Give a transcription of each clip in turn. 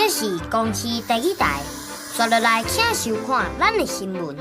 這是公視台語台，紲落來請收看咱的新聞。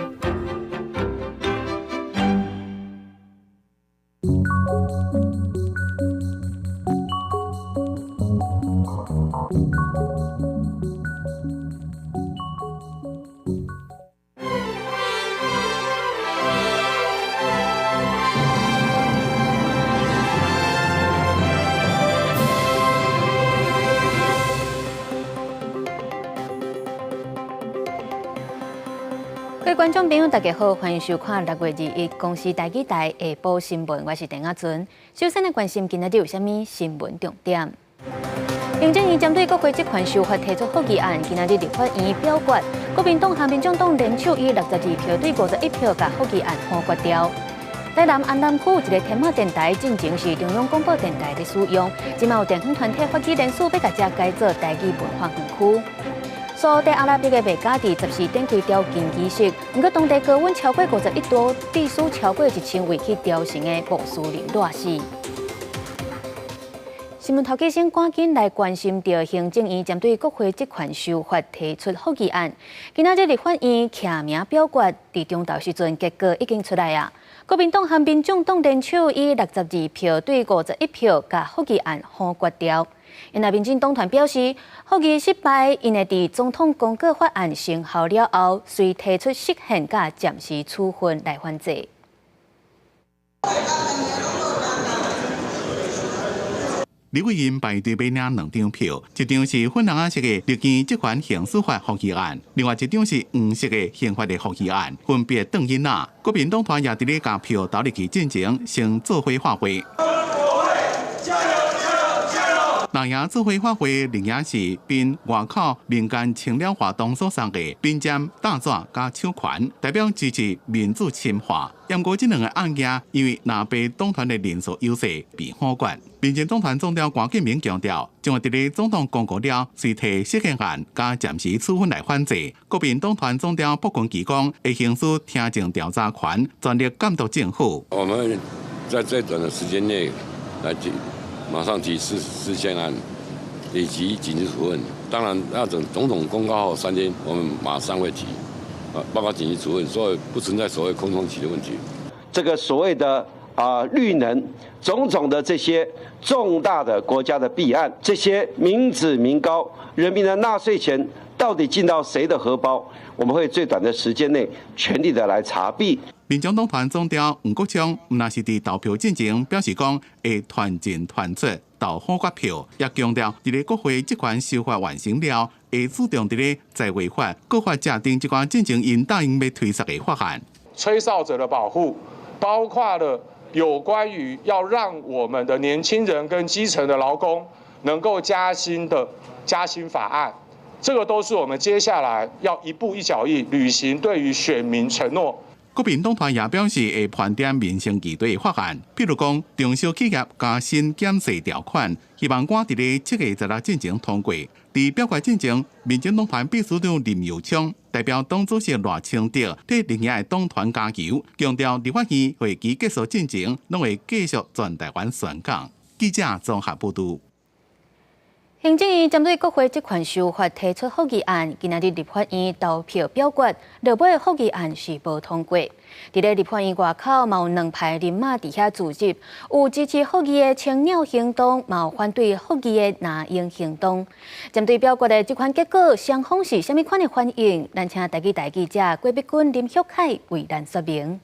各位觀眾朋友，大家好，歡迎收看6月21公視台語台下晡新聞，我是鄧阿純。首先來關心今仔日有啥物新聞重點。行政院針對國會職權修法提出覆議案，今仔日立法院表決，國民黨和民眾黨聯手以62票對51票，共覆議案否決掉。台南安南區有一个天馬電台，進前是中央廣播電台咧使用，這馬有地方團體發起聯署，欲共這改做台語文化園區。沙特阿拉伯的麥加佇十四展開朝覲儀式，毋過當地高溫超過51度，致使超過1000位去朝聖的穆斯林熱死。新聞頭家先趕緊來關心著行政院針對國會職權修法提出覆議案，今仔日立法院徛名表決，佇中晝時陣結果已經出來啊。國民黨和民眾黨聯手以62票對51票，共覆議案否決掉。𪜶若民進黨團表示，覆議失敗，𪜶會佇總統公告法案生效了後，隨提出釋憲佮暫時處分來反制。立委因排隊欲領兩張票，一張是粉紅色的立院職權行使法覆議案，另外一張是黃色的憲法的覆議案，分別轉囡仔。國民黨團也佇咧共票投入去進前，先做伙發揮。藍營做伙發揮，另一是邊外口民間青鳥活動所送的筆尖、大紙佮手環，代表支持民主深化。毋過這兩個案件，因為藍白黨團的人數優勢被否決。民進黨團總召關建明強調，將會佇咧總統公告了，隨提釋憲案佮暫時處分來反制。國民黨團總召傅崑萁講，會行使聽證調查權，全力監督政府。我們在最短的時間內來提，馬上提釋憲案以及緊急處分。當然，要等總統公告後3天，我們馬上會提，啊，包括緊急處分，所以不存在所謂空窗期的問題。這個所謂的綠能種種的這些重大的國家的弊案，這些民脂民膏、人民的納稅錢到底進到誰的荷包？我們會最短的時間內全力的來查弊。民眾黨團總召黃國昌，毋但是佇投票進前表示講會團進團出投否決票，也強調佇咧國會職權修法完成了，會主動佇咧在位法、閣法制定這寡進前𪜶答應欲推捒的法案。吹哨者的保護，包括了有關於要讓我們的年輕人跟基層的勞工能夠加薪的加薪法案，這個都是我們接下來要一步一腳印履行對於選民承諾。國民黨團也表示會盤點民生議題的法案，譬如講中小企業加薪減稅條款，希望趕佇咧7月16進前通過。佇表決進前，民進黨團秘書長林右昌代表黨主席賴清德替另外的黨團加油，強調立法院會期結束進前，攏會繼續全台灣宣講。記者綜合報導。行政院針對國會職權修法提出覆議案，今仔日立法院投票表決，落尾覆議案是無通過。佇咧立法院外口，嘛有兩派人馬佇遐聚集，有支持覆議的青鳥行動，嘛有反對覆議的藍鷹行動。針對表決的這款結果，雙方是啥物款的反應？咱請台語台記者郭碧君、林旭凱為咱說明。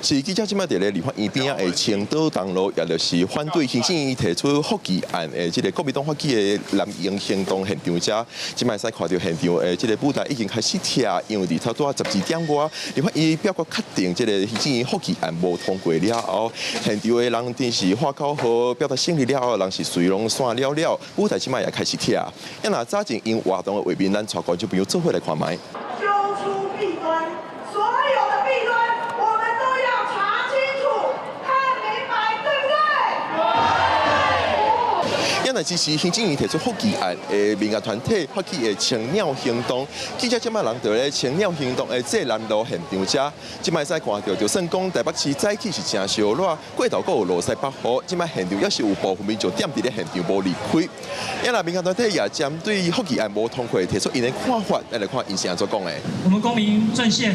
是記者這擺佇咧立法院邊仔的青島東路，也就是反對行政院提出覆議案的這个國民黨發起的藍鷹行動現場遮，這擺會使看著現場的這个舞台已經開始拆，因為佇差不多12點外，立法院表決確定這个行政院覆議案無通過了後，現場的人陣是喊口號表達勝利了後，人是隨攏散了了，舞台這擺也開始拆。啊，若早前𪜶活動的畫面，咱帶觀眾朋友做伙來看覓。揪出弊端，所有的弊端，我們都要查清楚、看明白，對不對？啊，若來支持行政院提出福建案的民間團體發起的青鳥行動，記者這擺人佇咧青鳥行動的濟南路現場遮，這擺會使看著，就算講台北市早起是誠燒熱，過晝閣有落西北雨，這擺現場也是有部分民眾踮佇咧現場無離開。啊，若民間團體也針對福建案無通過提出𪜶的看法，咱來看𪜶是按怎講的。我們公民陣線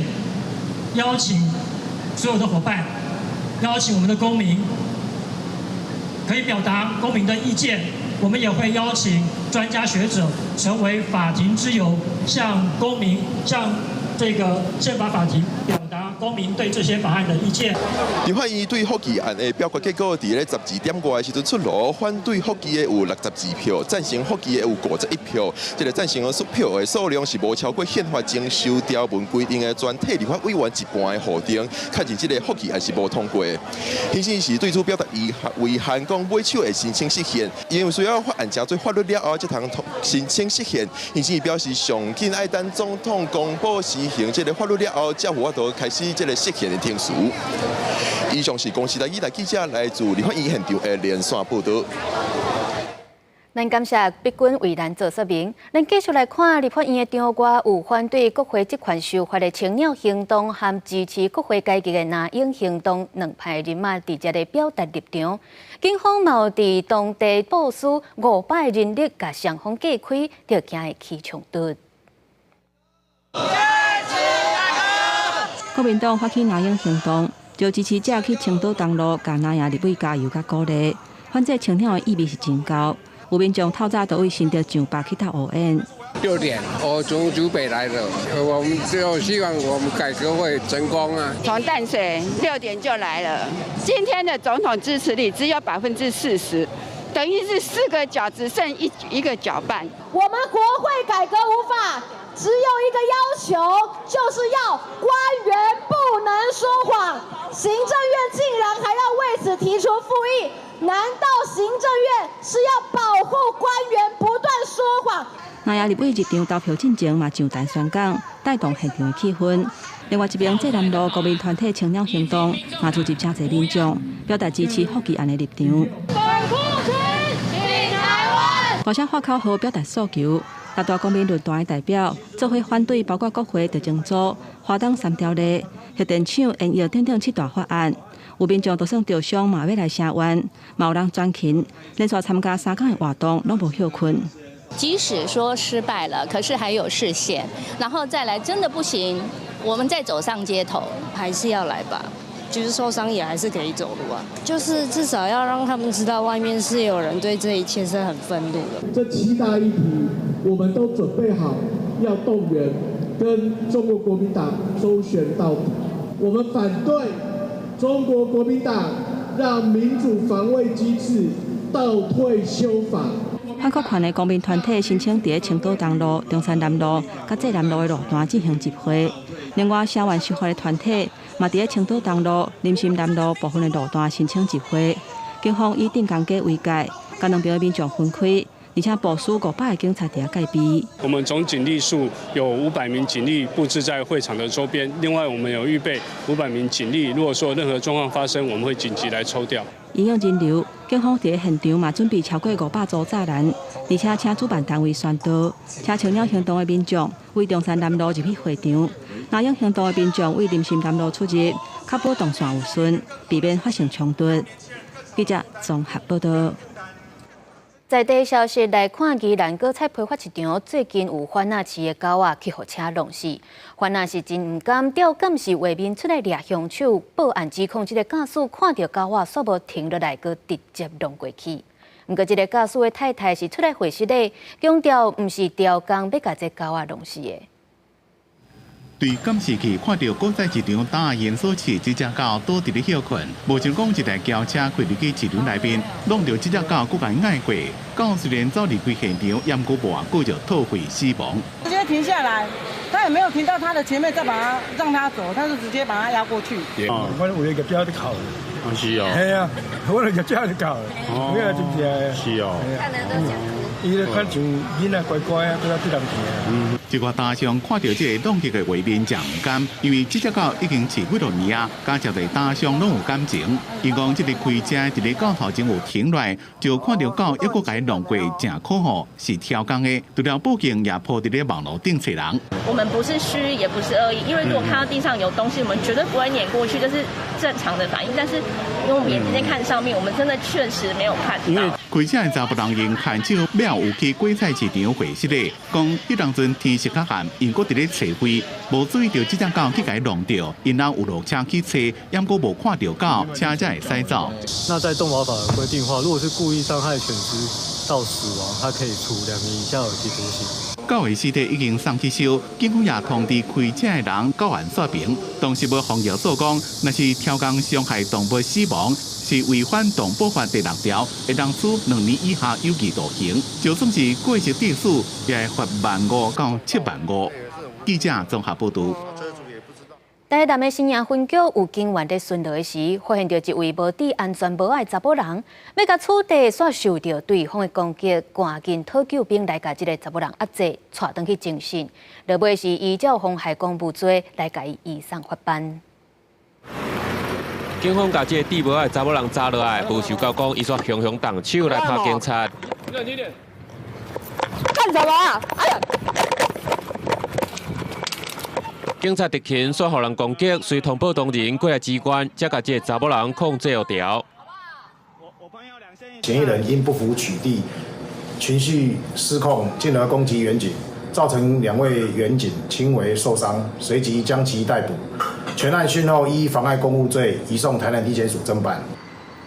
邀請所有的夥伴，邀請我們的公民，可以表達公民的意見。我們也會邀請專家學者成為法庭之友，向公民、向這個憲法法庭表達公民對這些法案的意見。立法院對福建案的表決結果，佇咧12點外的時陣出爐，反對福建的有62票，贊成福建的有51票。這個贊成的票的數量是無超過憲法增修條文規定的全體立法委員一半的予定，確認這個福建案是無通過。行政院是對此表達遺憾，講尾手會申請釋憲，因為需要法案成做法律了後，才通申請釋憲。行政院表示，上緊愛等總統公布施行這個法律了後，才有法度開始這個釋憲的程序。以上是公視台語台記者來自立法院現場的連線報導。咱感謝碧君為咱做說明。咱繼續來看立法院的場外有反對國會職權修法的青鳥行動，和支持國會改革的藍鷹行動兩派人馬佇遮咧表達立場。警方嘛有佇當地部署500人力，共雙方隔開，就驚會起衝突。國民黨發起藍鷹行動，召支持者去青島東路，共藍營立委加油佮鼓勵。反正青鳥的意味是真高。有民眾透早就對新竹上北去鬥烏煙。 6點，我從竹北來的，我們就希望我們改革會成功啊。從淡水6點就來了，今天的總統支持率只有40%，等於是四個角只剩一個角半。我們國會改革無法，只有一個要求，就是要官員不能說謊。行政院竟然還要為此提出覆議。難道行政院是要保護官員不斷說謊？藍營立委入場投票進前嘛上台宣講，帶動現場的氣氛。另外一邊，濟南路國民團體青鳥行動嘛聚集誠濟民眾，表達支持福建案的立場。大聲喊口號表達訴求，六大公民論壇的代表做伙反對，包括國會特偵組、華東三條例、核電廠煙藥等等七大法案。有民眾就算著傷嘛欲來聲援，嘛有人全勤，連續參加3工的活動，攏無歇睏。即使說失敗了，可是還有釋憲，然後再來真的不行，我們再走上街頭，還是要來吧。就是受傷也還是可以走路啊，就是至少要讓他們知道外面是有人對這一切是很憤怒的。這七大議題，我們都準備好要動員，跟中國國民黨周旋到底。我們反對中國國民黨讓民主防衛機制倒退修法。反擴權的公民團體申請佇青島東路、中山南路、佮濟南路的路段進行集會。另外，聲援修法的團體嘛佇青島東路、林森南路部分的路段申請集會。警方以鎮江街為界，共兩邊的民眾分開，而且部署500個警察佇遐戒備。我們總警力數有500名警力佈置在會場的周邊，另外我們有預備500名警力，如果說任何狀況發生，我們會緊急來抽調。因應人流，警方佇現場嘛準備超過500組柵欄，而且請主辦單位宣導，請青鳥行動的民眾對中山南路入去會場，藍鷹行動的民眾對林森南路出入，確保動線有順，避免發生衝突。記者綜合報道。在地消息來看，宜蘭果菜批發市場最近有番仔飼的狗仔去予車弄死，番仔是真毋甘，調監視畫面出來掠兇手，報案指控這个駕駛看著狗仔，煞無停落來，閣直接弄過去。毋過，這個駕駛的太太是出來回釋的，強調毋是刁工欲共這狗仔弄死的。對監視器看著果菜市場大因所飼這隻狗倒佇咧歇睏，無想講一台轎車開入去市場內面，挵著這隻狗，閣共伊壓過。狗雖然走離開現場，毋過無偌久就吐血死亡。直接停下來，他也沒有停到他的前面，再把他讓他走，他就直接把他壓過去。哦，我有業者咧哭。是哦。係啊，我業者咧哭。哦。咩真正？是哦。伊咧較像囡仔乖乖啊，閣較對人疼。一個大象看著這個挵去的畫面誠毋甘，因為這隻狗已經飼幾多年啊，佮這隻大象攏有感情。伊講這個開車佇咧狗頭前有停落來，就看著狗猶閣共伊挵過，誠可惡，是刁工的。除了報警，也 po 佇咧網路頂揣人。我們不是蓄意，也不是惡意，因為如果看到地上有東西，我們絕對不會碾過去，這是正常的反應。但是因為我們眼睛在看上面，我們真的確實沒有看到。開車的查埔人用牽手了有去果菜市場會失的，講彼當陣天色較暗，𪜶閣佇咧揣貨，無注意著這隻狗去共伊挵著，𪜶人有落車去揣，猶閣無看著狗，車才會駛走。那在動保法的規定話，如果是故意傷害犬隻到死亡，它可以處2年以下有期徒刑。狗的屍體已經送去燒，警方也通知開車的人到案說明。當時無防疫所講，若是刁工傷害動物死亡，是違反動保法第六條，會當處2年以下有期徒刑。就算是過失致死，也會罰1.5萬到7萬5。記者綜合報導。台南的新營分局有警員佇巡邏的時，發現著一位無戴安全帽的查某人，欲共取締，煞受著對方的攻擊，趕緊討救兵來共這个查某人壓制，帶轉去偵訊。落尾是依照妨害公務罪來共伊移送法辦。警方共這个戴帽的查某人抓落來，無想到講伊煞雄雄動手來拍警察。幹什麼啊？哎呀！警察執勤，煞予人攻擊，隨通報同仁過來支援，才共這个查某人控制牢。嫌疑人因不服取締，情緒失控，進而攻擊員警，造成兩位員警輕微受傷，隨即將其逮捕。全案訊後依妨礙公務罪移送台南地檢署偵辦。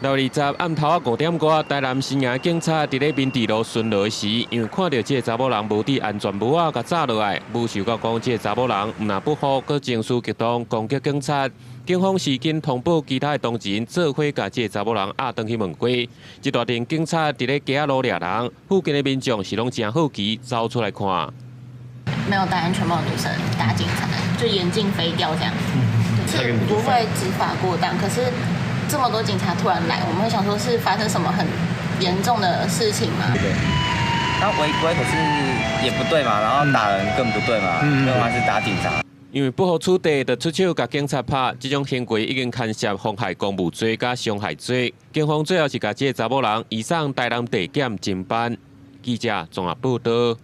6月20暗頭仔5點外，台南新營警察佇咧民治路巡邏時，因為看著這个查某人無戴安全帽仔，共抓落來，無想到講這个查某人毋但不服，閣情緒激動，攻擊警察。警方時緊通報其他的同仁，做伙共這个查某人押轉去問話。這大陣警察佇咧街仔路掠人，附近的民眾是攏誠好奇，走出來看。沒有戴安全帽的女生打警察，就眼鏡飛掉這樣，是不會執法過當，可是。這麼多警察突然來，我們會想說是發生什麼很嚴重的事情嗎？對，那違規可是也不對嘛，然後打人更不對嘛，更何況是打警察。因為不服取締，就出手共警察拍，這種行為已經牽涉妨害公務罪佮傷害罪。警方最後是共這个查某人移送台南地檢偵辦。記者綜合報導。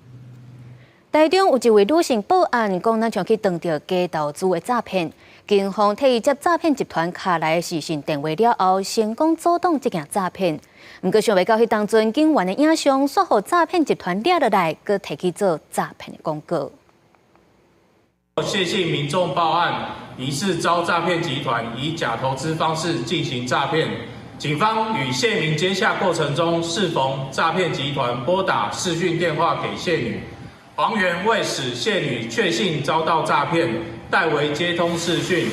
台中有一位女性報案，講若像去當著假投資的詐騙，警方替伊接詐騙集團敲來的視訊電話了後，成功阻擋這件詐騙。毋過想袂到彼當陣警員的影像，煞予詐騙集團掠落來，閣提去做詐騙的廣告。謝姓民眾報案，疑似遭詐騙集團以假投資方式進行詐騙。警方與謝民接洽過程中，適逢詐騙集團撥打視訊電話給謝女。黃員為使謝女確信遭到詐騙，代為接通視訊，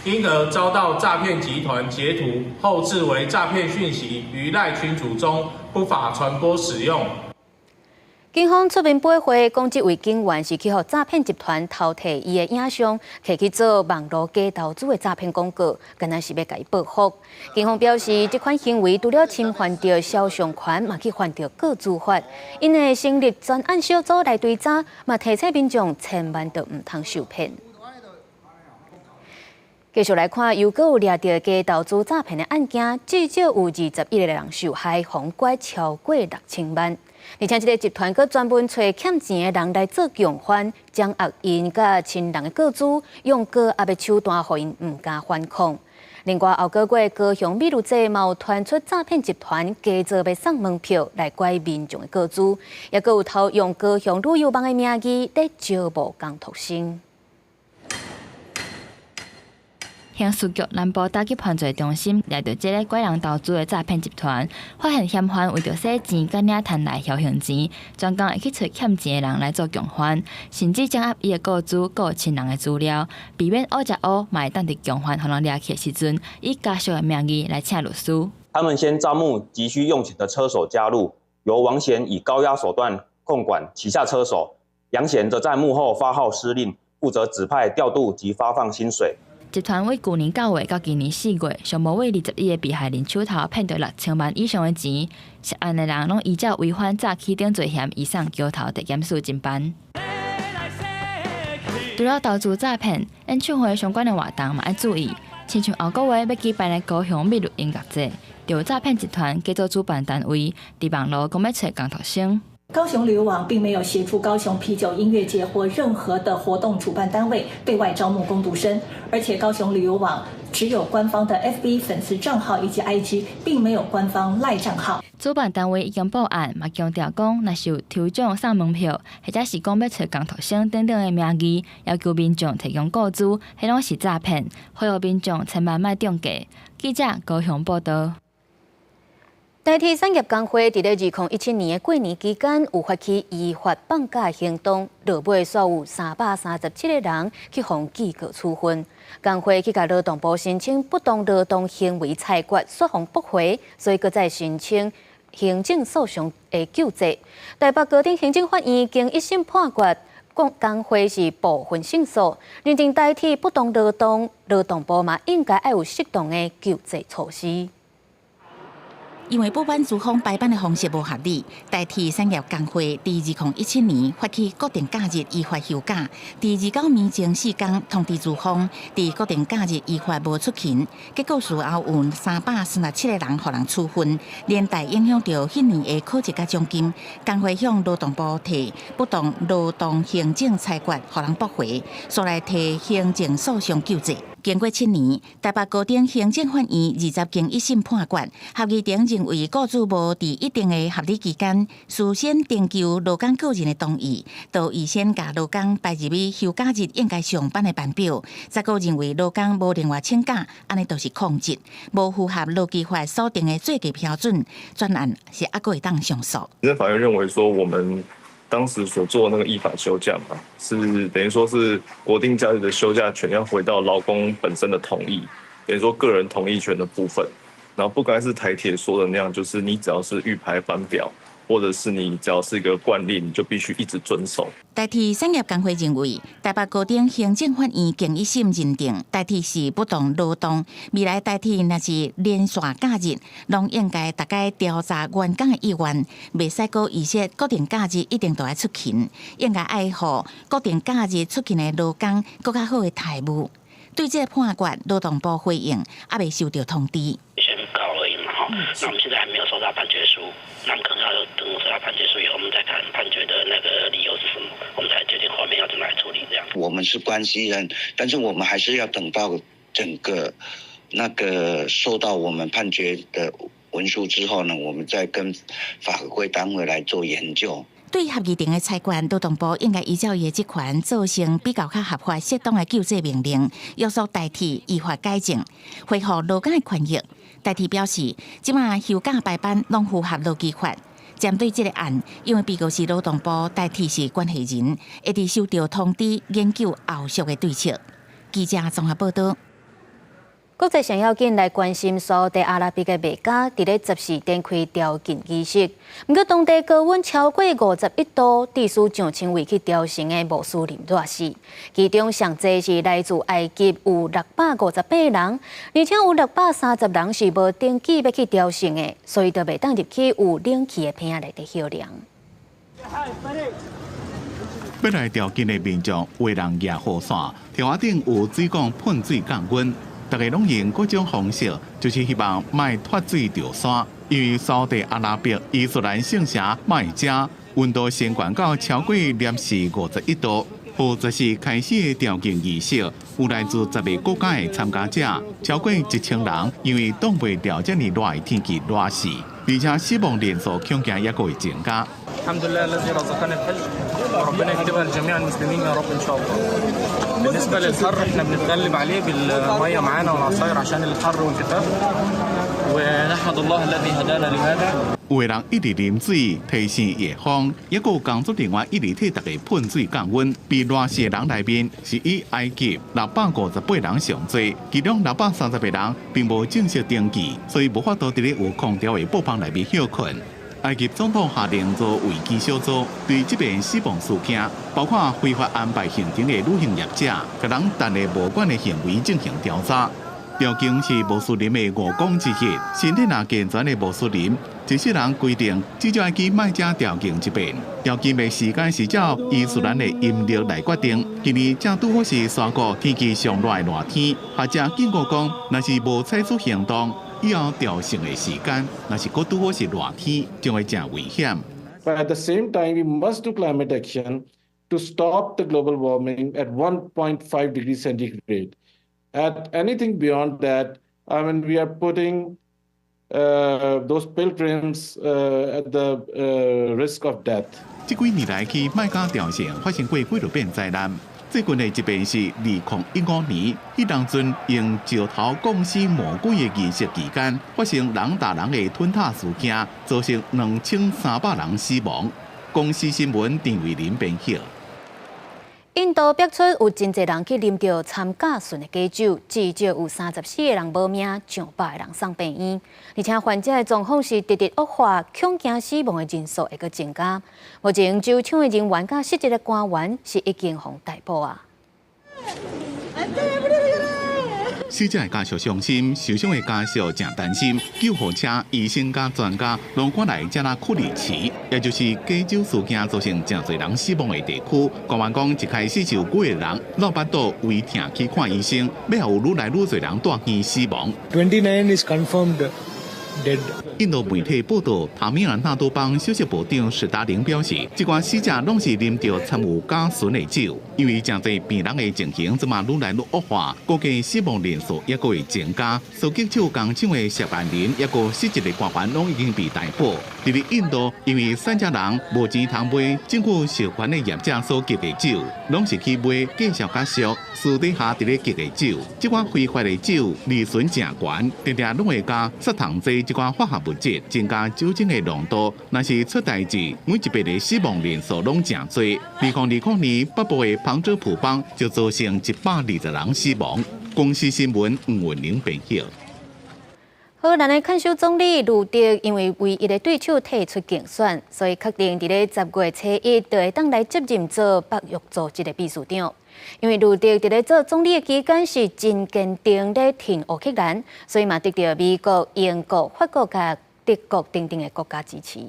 因而遭到詐騙集團截圖後製為詐騙訊息，於賴群組中不法傳播使用。警方出面駁回，講這位警員是去予詐騙集團偷提伊的影像，提去做網路假投資的詐騙廣告，敢若是欲共伊報復。警方表示，這款行為除了侵犯著肖像權，嘛去犯著個資法。𪜶會成立專案小組來追查，嘛提醒民眾千萬著毋通受騙。繼續來看，又閣有掠著假投資詐騙的案件，至少有21個人受害，予拐超過6000萬。而且這个集團閣專門揣欠錢的人來做共犯，掌握𪜶佮親人的個資，用高壓的手段，予𪜶毋敢反抗。另外，後個月高雄美女節嘛有傳出詐騙集團假造欲送門票來拐民眾的個資，也閣有偷用高雄旅遊網的名義咧招募工讀生。刑事局南部打擊犯罪中心掠著這个拐人投資的詐騙集團，發現嫌犯為著洗錢佮領貪來僥倖錢，專工會去揣欠錢的人來做共犯，甚至掌握伊的個資、佮親人的資料，避免烏食烏，嘛會當佇共犯予人掠去的時陣，以家屬的名義來請律師。他們先招募急需用錢的車手加入，由王賢以高壓手段控管旗下車手，楊賢則在幕後發號施令，負責指派調度及發放薪水。集團為舊年9月到今年4月，上無為21個被害人手頭騙著6000萬以上的錢，涉案的人攏依照違反詐欺等罪嫌移送橋頭地檢署偵辦。除了投資詐騙，演唱會相關的活動嘛愛注意。親像後個月欲舉辦的高雄麋鹿音樂節，就有詐騙集團假做主辦單位，佇網路講欲揣工讀生。高雄旅遊網並沒有協助高雄啤酒音樂節或任何的活動主辦單位對外招募工讀生，而且高雄旅遊網只有官方的 FB 粉絲賬號以及 IG，並沒有官方 LINE 賬號。主辦單位已經報案，嘛強調講，若是有抽獎送門票，或者是講欲揣工讀生等等的名義，要求民眾提供個資，彼攏是詐騙，呼籲民眾千萬莫中計。記者高雄報道。台鐵產業工會佇咧2017年的過年期間，有發起依法放假行動，落尾煞有337個人去予記過處分。工會去共勞動部申請不當勞動行為裁決，煞予駁回，所以閣再申請行政訴訟的救濟。台北高等行政法院經一審判決，講工會是部分勝訴，認定台鐵不當勞動，勞動部嘛應該愛有適當的救濟措施。因為補班資方排班的方式無合理，台鐵產業工會佇2017年發起國定假日依法休假，佇29暝前4工通知資方，佇國定假日依法無出勤，結果事後有337個人予人處分，連帶影響著彼年的考績佮獎金。工會向勞動部提不當勞動行政裁決，予人駁回，煞來提行政訴訟救濟。經過7年，台北高等行政法院20經一審判決，合議庭認為雇主無佇一定的合理期間，事先徵求勞工個人的同意，就預先共勞工排入去休假日應該上班的班表，再閣認為勞工無另外請假，按呢就是曠職，無符合勞基法所定的最低標準，專案是猶閣會當上訴。行政法院認為說，我們當時所做的那個依法休假嘛，是等於說是國定假日的休假權要回到勞工本身的同意，等於說個人同意權的部分，然後不該是台鐵說的那樣，就是你只要是預排班表，或者是你只要是一個慣例，你就必須一直遵守。台鐵產業工會認為，台北高等行政法院經一審認定台鐵是不當勞動，未來台鐵若是連續假日，攏應該逐擺調查員工的意願，袂使閣預設國定假日一定都愛出勤，應該愛予國定假日出勤的勞工閣較好的待遇。對這個判決，勞動部回應，猶未收到通知。宣告而已嘛，哈，那我們現在還沒有收到判決書，那可能要等收到判決書以後，我們再看判決的那個理由是什麼，我們才決定後面要怎麼來處理這樣。我們是關係人，但是我們還是要等到整個那個收到我們判決的文書之後呢，我們再跟法規單位來做研究。對合議庭的裁決，勞動部應該依照伊的職權，做成比較較合法、適當的救濟命令，約束台鐵依法改正，恢復勞工的權益。台鐵表示，這馬休假排班攏符合勞基法。針對這個案，因為被告是勞動部，台鐵是關係人，會佇收到通知研究後續的對策。記者綜合報道。國際上要緊來關心沙特阿拉伯的麥加，佇咧14展開朝覲儀式。毋過當地高溫超過51度，致使上千位去朝聖的穆斯林熱死。其中上濟是來自埃及，有658人，而且有630人是無登記欲去朝聖的，所以就袂當入去有冷氣的棚仔內底歇涼。欲來朝覲的民眾，有人舉雨傘，頭仔頂有水管噴水降溫。大家攏用各種方式，就是希望莫脫水著山。因為沙特阿拉伯伊斯蘭聖城麥加溫度升懸到超過攝氏51度。予14開始的朝覲儀式，有來自10個國家的參加者，超過1000人，因為擋袂牢遮爾熱的天氣熱死，而且死亡人數恐驚猶閣會增加。 الحمد لله الذي رزقنا الحج وربنا يكتبها لجميع المسلمين يا رب ان شاء الله. بالنسبه للحر احنا بنتغلب عليه بالميه معانا والعصاير عشان الحر والجفاف ونحمد الله الذي هدانا لهذا. 有的人一直啉水提神夜風，抑閣有工作人員一直替大家噴水降溫。被熱死的人內面是以埃及658人上濟，其中630個人並無正式登記，所以無法度佇咧有空調的布棚內面歇睏。埃及總統下令做危機小組，對這遍死亡事件，包括非法安排行程的旅行業者，佮人等的無關的行為進行調查。調經是穆斯林的五講之一，身體若健全的穆斯林，一世人規定至少愛去麥加朝覲一遍。朝覲的時間是照伊斯蘭的陰曆來決定。今年正拄好是沙國天氣上熱的熱天，學者警告講，若是無採取行動，以後朝聖的時間，若是閣拄好是熱天，將會誠危險。 But at the same time, we must do climate action to stop the global warming at 1.5 degrees centigrade. At anything beyond that, I mean, we are putting those pilgrims at the risk of death. 這幾年來去麥加朝聖發生過幾落遍災難。最近的一遍是2015年，彼當陣用石頭降死魔鬼的儀式期間，發生人打人的吞塔事件，造成2300人死亡。公視新聞陳慧琳編譯。印度逼出有真濟人去啉著摻甲醇的假酒，至少有34個人無命，上百個人送病院。而且患者的狀況是直直惡化，恐驚死亡的人數會閣增加。目前酒廠的人員佮失職的官員是已經予逮捕啊。死者的家屬傷心，受傷的家屬誠擔心。救護車、醫生佮專家攏趕來遮拉庫里市，也就是假酒事件造成誠濟人死亡的地區。官員講，一開始就有幾個人落腹肚胃疼去看醫生，尾後有愈來愈濟人住院死亡。 29 is confirmed dead. 印度媒體報道，塔米爾納多邦消息部長史達林表示，這寡死者攏是啉著摻有甲醇的酒，因為誠濟病人的情形這馬愈來愈惡化，估計死亡人數猶閣會增加。射擊手工廠的涉案人，猶閣失職的官員攏已經被逮捕。佇咧印度，因為散遮人無錢通買政府授權的業者所寄的酒，攏是去買價數較俗，私底下佇咧寄的酒。這款非法的酒利潤誠懸，定定攏會加殺蟲劑這款化學物質，增加酒精的濃度。若是出代誌，每一筆的死亡人數攏誠濟。2020年，北部的旁遮普邦就造成120人死亡。公視新聞吳文玲編譯。荷蘭的看守總理呂特因為唯一的對手退出競選，所以確定佇咧10月初1就會當來接任做北約組織的秘書長。因為呂特佇咧做總理的期間是真堅定咧挺烏克蘭，所以嘛得著美國、英國、法國佮德國等等的國家支持。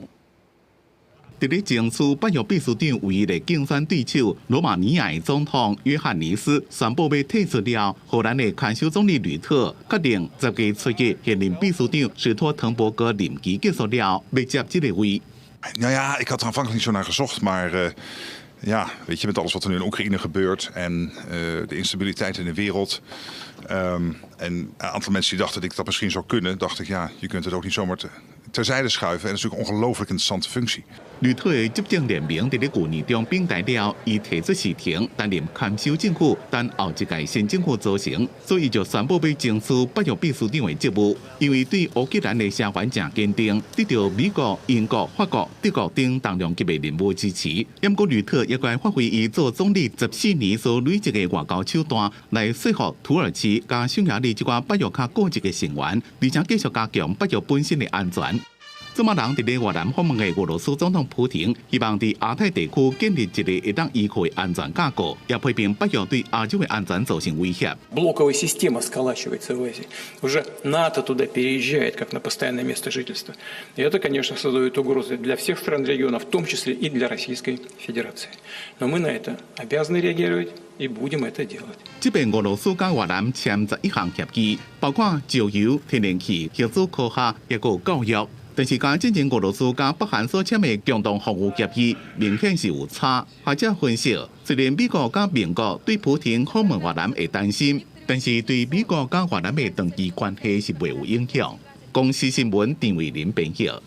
佇咧爭取北約秘書長唯一的競選對手羅馬尼亞的總統約翰尼斯宣布欲退出了，荷蘭的看守總理呂特決定10月初1現任秘書長史托滕伯格任期結束了，欲接這個位。 Nou ja, ik had er aanvankelijk niet zo naar gezocht, maar ja, weet je, met alles wat er nu in Oekraïne gebeurt en de instabiliteit in de wereld. En een aantal mensen die dachten dat ik dat misschien zou kunnen, dacht ik, ja, je kunt het ook niet zomaar terzijde schuiven. En dat is natuurlijk een ongelooflijk interessante functie. 呂特的執政聯盟佇咧舊年中反台了，伊提出辭呈擔任看守政府，等後一屆新政府組成，所以就宣布欲爭取北約秘書長的職務。因為對烏克蘭的聲援誠堅定，得著美國、英國、法國、德國等重量級的人物支持。毋過呂特猶閣愛發揮伊做總理14年所累積的外交手段，來說服土耳其佮匈牙利這寡北約較固執的成員，而且繼續加強北約本身的安全。這馬人佇咧越南訪問的俄羅斯總統普廷，希望佇亞太地區建立一個會當依靠的安全架構，也批評北約對亞洲的安全造成威脅。 Блоковая система сколачивается в Азии. Уже НАТО туда переезжает, как на постоянное место жительства. И это, конечно, создает угрозы для всех стран региона, в том числе и для Российской Федерации. Но мы на это обязаны реагировать и будем это делать. 這擺俄羅斯佮越南簽11項協議，包括石油、天然氣、核子科學，抑閣有教育。但是，佮之前俄羅斯佮北韓所簽的共同防禦協議明顯是有差。學者分析，雖然美國佮盟國對普廷訪問越南會擔心，但是對美國佮越南的長期關係是袂有影響。公視新聞陳慧琳編譯。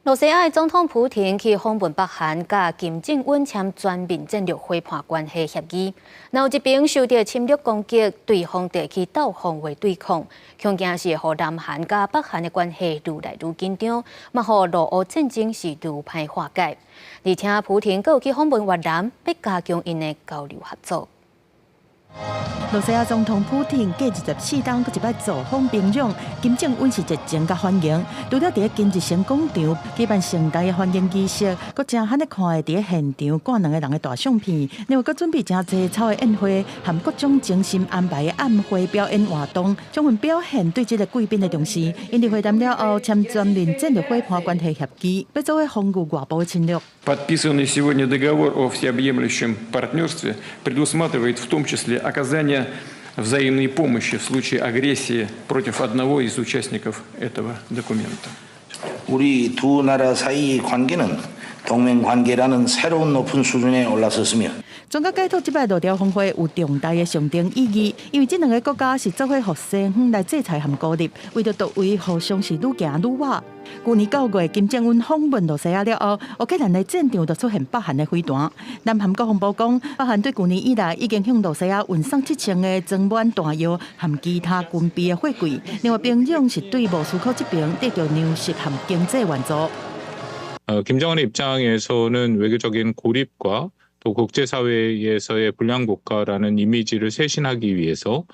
羅西亞的總統普廷去訪問北韓，佮金正恩簽全面戰略夥伴關係協議。若有一邊受著侵略攻擊，對方就去鬥防衛對抗，恐驚是予南韓佮北韓的關係愈來愈緊張，嘛予俄烏戰爭是愈歹化解。而且普廷閣有去訪問越南，欲加強𪜶的交流合作。露西亞總統普廷過24冬閣一擺造訪平壤，金正恩是熱情佮歡迎。除了佇咧金日成廣場舉辦盛大的歡迎儀式，閣誠罕咧看會佇咧現場掛兩個人的大相片。另外，閣準備誠濟草的宴會，含各種精心安排的暗會表演活動，充分表現對這个貴賓的重視。𪜶佇會談了後，簽全面戰略夥伴關係協議，欲做伙防禦外部的侵略。 Подписанный сегодня договор о всеобъемлющем партнерстве предусматривает в том числе оказание взаимной помощи в случае агрессии против одного из участников этого документа. 우리 두 나라 사이의 관계는 동맹 관계라는 새로운 높은 수준에 올라섰으며 專家解讀這擺露朝峰會有重大的象徵意義，因為這兩个國家是做伙予西方來制裁和孤立，為著獨位互相是愈行愈倚。舊年9月，金正恩訪問露西亞了後，烏克蘭的戰場就出現北韓的飛彈。南韓國防部講，北韓對舊年以來已經向露西亞運送7000个裝滿彈藥和其他軍備的貨櫃。另外，平壤是對莫斯科這邊得著糧食和經濟援助。 김정은의 입장에서는 외교적인 고립과 또 국제사회에서의 불량국가라는 이미지를 쇄신하기 위해서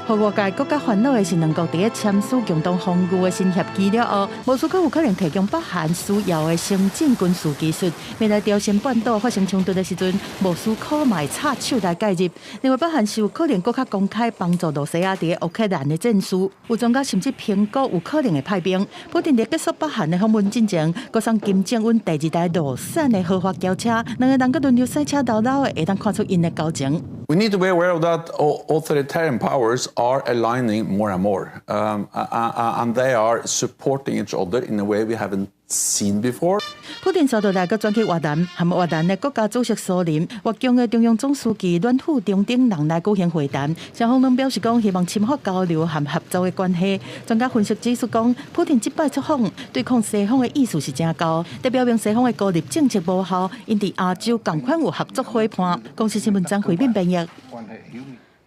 予外界閣較煩惱的是，兩國佇咧簽署共同防禦的新協議了後，莫斯科有可能提供北韓需要的先進軍事技術。未來朝鮮半島發生衝突的時陣，莫斯科嘛會插手來介入。另外，北韓是有可能閣較公開幫助露西亞佇咧烏克蘭的戰事。有專家甚至評估有可能會派兵。普丁佇結束北韓的訪問進前，閣送金正恩第二台路產的豪華轎車，兩个人閣輪流賽車摎摎的，會當看出𪜶的交情。 We need to be aware of that authoritarian powers are aligning more and more, and they are supporting each other in a way we haven't seen before. 普丁紲落來，閣轉去越南，和越南的國家主席蘇林、越共的中央總書記阮富仲等人來舉行會談。雙方攏表示講，希望深化交流和合作的關係。專家分析指出講，普丁這擺出訪對抗西方的意思是誠高，這表明西方的孤立政策無效，𪜶佇亞洲仝款有合作夥伴。公視新聞張惠敏編譯。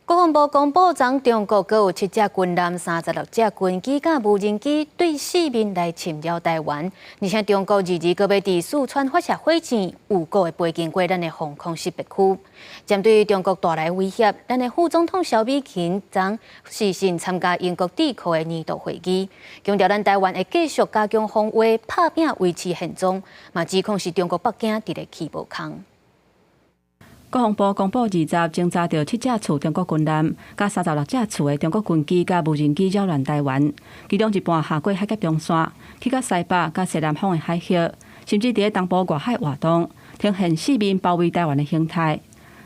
國防部公布，昨中國閣有七隻軍艦、36隻軍機佮無人機對四面來侵擾臺灣，而且中國22閣欲佇四川發射火箭，有故意飛經過咱的防空識別區。針對中國帶來威脅，咱的副總統蕭美琴昨視訊參加英國智庫的年度會議，強調咱臺灣會繼續加強防衛，拍拚維持現狀，嘛指控是中國北京佇咧起無空。國防部公布二十偵查著七隻次中國軍艦，佮36隻次的中國軍機佮無人機擾亂臺灣，其中一半跨過海峽中線，去到西北佮西南方的海域，甚至佇咧東部外海活動，呈現四面包圍臺灣的形態。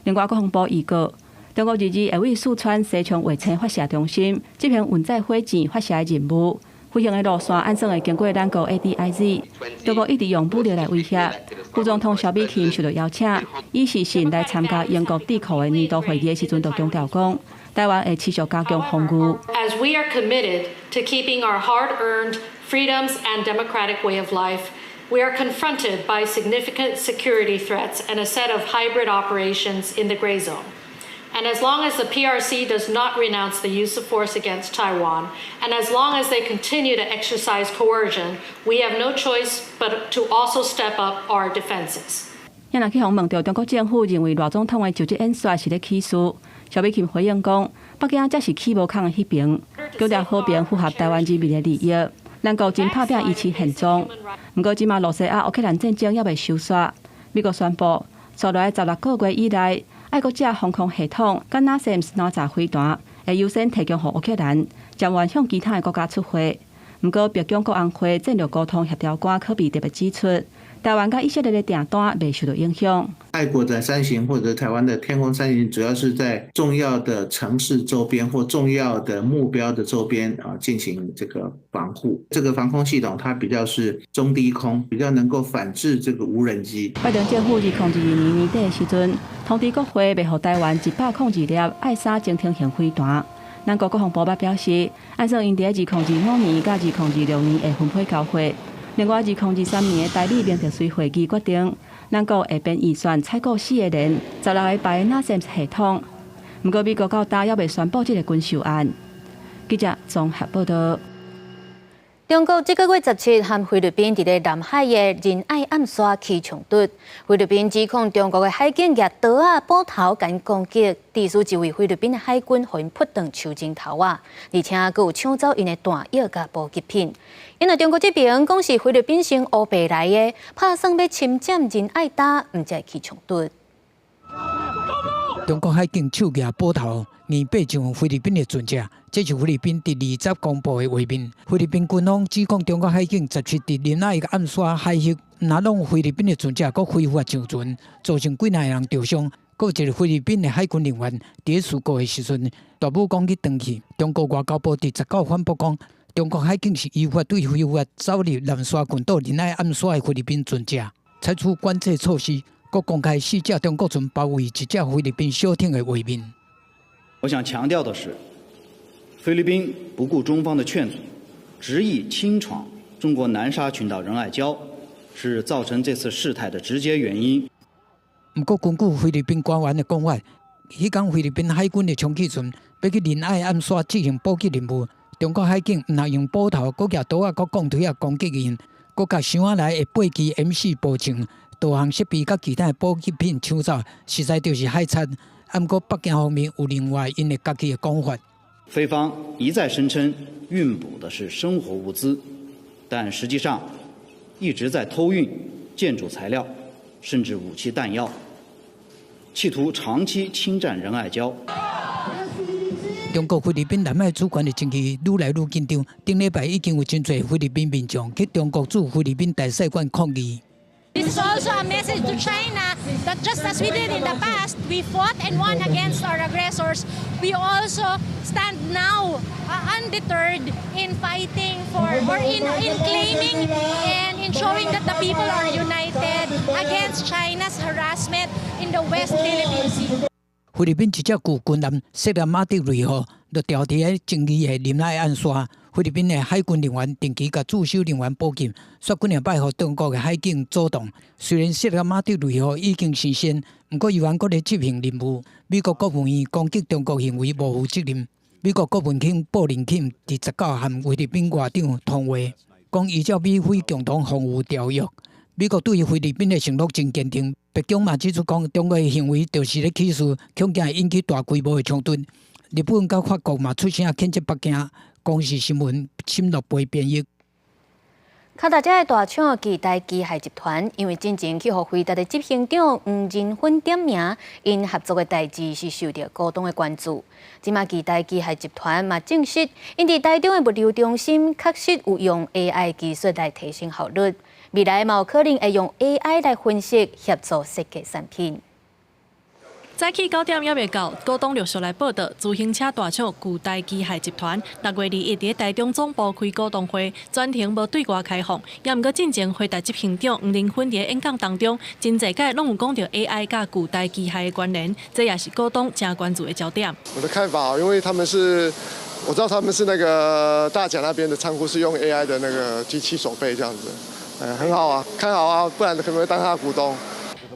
另外，國防部預告，中國22會對四川西昌衛星發射中心執行運載火箭發射的任務。飛行的路線按算會經過咱國 ADIZ，中國一直用武力來威脅。副總統蕭美琴受到邀請，以視訊來參加英國智庫的年度會議的時陣，就強調講，臺灣會持續加強防禦。 As we are committed to keeping our hard-earned freedoms and democratic way of life, we are confronted by significant security threats and a set of hybrid operations in the gray zone. And as long as the PRC does not renounce the use of force against Taiwan, and as long as they continue to exercise coercion, we have no choice but to also step up our defenses. 也若去予問著中國政府認為賴總統的就職演說是咧起事，蕭美琴回應講，北京才是起無空的彼爿，強調和平符合臺灣人民的利益，咱國真拍拚維持現狀。毋過，這馬露西亞烏克蘭戰爭猶未收煞，美國宣布，紲落來16個月以來，愛國者防空系統佮 NASAMS 哪吒飛彈會優先提供予烏克蘭，暫緩向其他的國家出貨。毋過，白宮國安會戰略溝通協調官柯比特別指出，臺灣佮以色列的訂單袂受到影響。愛國者三型或者臺灣的天空三型，主要是在重要的城市周邊或重要的目標的周邊啊進行這個防護。這個防空系統它比較是中低空，比較能夠反制這個無人機。拜登政府2022年年底的時陣，通知國會欲予臺灣102粒愛沙偵聽型飛彈。咱國國防部捌表示，按算𪜶佇2025年佮2026年會分批交貨。另外，2023年的台美明特隨會議決定，咱國會編預算採購四个連16个排的 NASAMS 系統。毋過，美國到今猶未宣布這个軍售案。記者綜合報道。中國這個月17和菲律賓佇咧南海的仁愛岸線起衝突，菲律賓指控中國的海警舉刀仔、斧頭共𪜶攻擊，致使一位菲律賓的海軍予𪜶撲斷手指頭仔，而且閣有搶走𪜶的彈藥佮補給品。因為中國這邊講是菲律賓先烏白來的，拍算欲侵佔仁愛礁，毋才會起衝突。中國海警手舉斧頭，硬爬上菲律賓的船隻，這是菲律賓佇20公布的畫面。菲律賓軍方指控中國海警17佇仁愛岸線海域，毋但攏菲律賓的船隻，閣非法上船，造成幾若个人著傷。閣有一个菲律賓的海軍人員佇事故的時陣，大武講去斷去。中國外交部佇19反駁講，中國海警是依法對非法走入南沙群島仁愛岸線的菲律賓船隻，採取管制措施。閣公開四隻中國船包圍一隻菲律賓小艇的畫面。我想強調的是，菲律賓不顧中方的勸阻，執意侵闖中國南沙群島仁愛礁，是造成這次事態的直接原因。毋過，根據菲律賓官員的講法，彼工菲律賓海軍的充氣船欲去仁愛岸線執行補給任務，中國海警毋但用斧頭、閣舉刀仔、閣鋼錘仔攻擊𪜶，閣共箱仔內的8支 M4 步槍、導航設備佮其他的補給品搶走，實在就是海賊。毋過北京方面有另外𪜶的家己的講法。菲方一再聲稱運補的是生活物資，但實際上一直在偷運建築材料，甚至武器彈藥，企圖長期侵佔仁愛礁。中國菲律賓南海主權的爭議愈來愈緊張。頂禮拜已經有真濟菲律賓民眾去中國駐菲律賓大使館抗議。 This is also a message to China that just as we did in the past, we fought and won against our aggressors. We also stand now undeterred in fighting for or in claiming and in showing that the people are united against China's harassment in the West Philippine Sea. 菲律賓一隻舊軍艦雪蘭馬德雷號就牢佇咧爭議的仁愛岸線。菲律賓的海軍人員定期共駐守人員補給，煞幾兩擺予中國的海警阻擋。雖然雪蘭馬德雷號已經升仙，毋過猶原閣咧執行任務。美國國務院攻擊中國行為無負責任。美國國務卿布林肯佇19和菲律賓外長通話，講依照美菲共同防禦條約，美國對菲律賓的承諾真堅定。白宮嘛指出講，中國的行為就是咧起事，恐驚會引起大規模的衝突。日本佮法國嘛出聲譴責北京。公視新聞沈樂培編譯。跤踏車的大廠巨大機械集團，因為進前去予輝達的執行長黃仁勳點名，𪜶合作的代誌是受著股東的關注。這馬巨大機械集團嘛證實，𪜶佇台中的物流中心確實有用 AI 技術來提升效率，未來嘛有可能會用 AI 來分析協助設計產品。早起9點猶未到，股東陸續來報到。自行車大廠巨大機械集團6月21佇台中總部開股東會，全程無對外開放。也毋過進前輝達執行長黃仁勳佇演講當中，真濟擺攏有講著 AI 佮巨大機械的關聯，這也是股東誠關注的焦點。我的看法，因為他們是，我知道他們是那個大甲那邊的倉庫是用 AI 的那個機器守備這樣子，嗯，很好啊，看好啊，不然可能會當他的股東。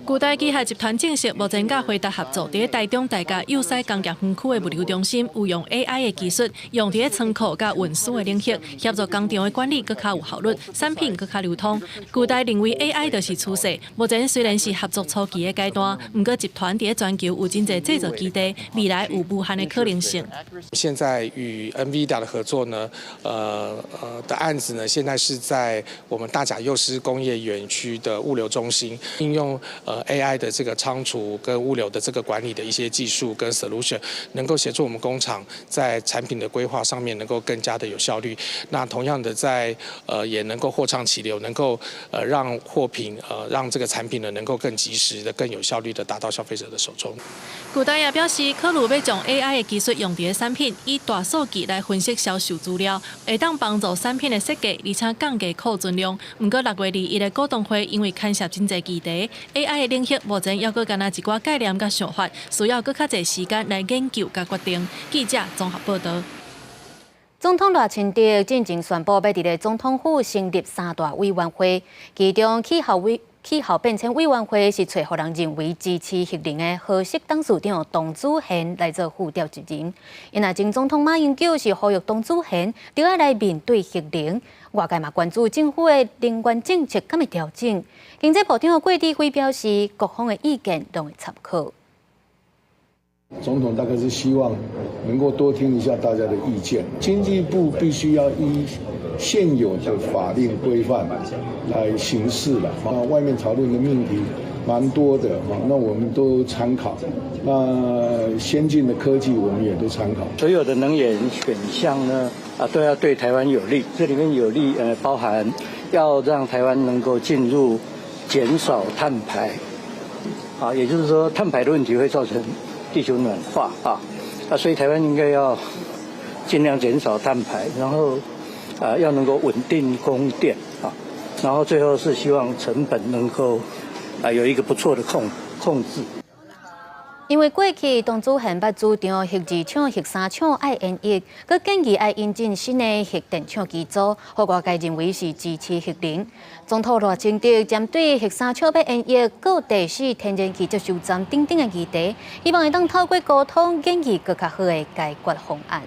巨大機械集團證實，目前佮輝達合作，佇台中大甲幼師工業園區的物流中心，有用 AI 的技術，用佇倉庫佮運輸的領域，協助工廠的管理閣較有效率，產品閣較流通。巨大認為 AI 就是趨勢，目前雖然是合作初期的階段，毋過集團佇全球有真濟製造基地，未來有無限的可能性。現在與 NVIDIA 的合作呢，的案子呢，現在是在我們大甲幼師工業園區的物流中心應用AI 的這個倉儲跟物流的這個管理的一些技術跟 solution，能夠協助我們工廠在產品的規劃上面能夠更加的有效率。那同樣的在也能夠貨暢其流，能夠讓貨品讓這個產品呢能夠更及時的、更有效率的達到消費者的手中。巨大也表示，考慮欲將 AI 的技術用佇產品，以大數據來分析銷售資料，會當幫助產品的設計，而且降低庫存量。毋過6月21的股東會，因為牽涉真濟議題，AI 的領域目前猶閣干焦一寡概念佮想法，需要閣較濟時間來研究佮決定。記者綜合報導。總統賴清德進前宣布，欲佇咧總統府成立三大委員會，其中氣候委氣候變遷委員會是揣予人認為支持核能的和碩董事長董子賢來做副召集人。𪜶若前總統馬英九是呼籲董子賢著愛來面對核能，外界嘛關注政府的能源政策敢會調整。經濟部長郭智輝表示，各方的意見攏會參考。總統大概是希望能夠多聽一下大家的意見。經濟部必須要依現有的法令規範來行事了。那外面討論的命題蠻多的，那我們都參考。那先進的科技我們也都參考。所有的能源選項呢，都要對台灣有利。這裡面有利，包含要讓台灣能夠進入減少碳排，也就是說碳排的問題會造成地球暖化啊，所以台灣應該要盡量減少碳排，然後要能夠穩定供電啊，然後最後是希望成本能夠有一個不錯的控制。因為過去董子賢捌主張核二廠、核三廠愛延役，閣建議愛引進新的核電廠機組，予外界認為是支持核能。總統賴清德針對核三廠欲延役、閣第四天然氣接收站等等的議題，希望會當透過溝通，研議閣較好的解決方案。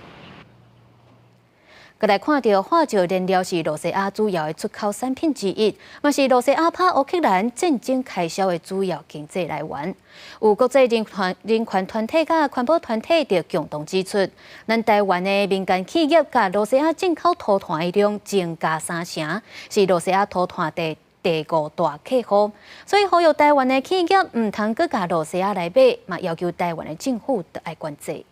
閣來看著化石燃料是羅西亞主要的出口產品之一，嘛是羅西亞拍烏克蘭戰爭開銷的主要經濟來源。有國際人權團體佮環保團體就共同指出，咱台灣的民間企業共羅西亞進口塗炭的量增加三成，是羅西亞塗炭第五大客戶。所以呼籲台灣的企業毋通閣共羅西亞來買，嘛要求台灣的政府著愛管制。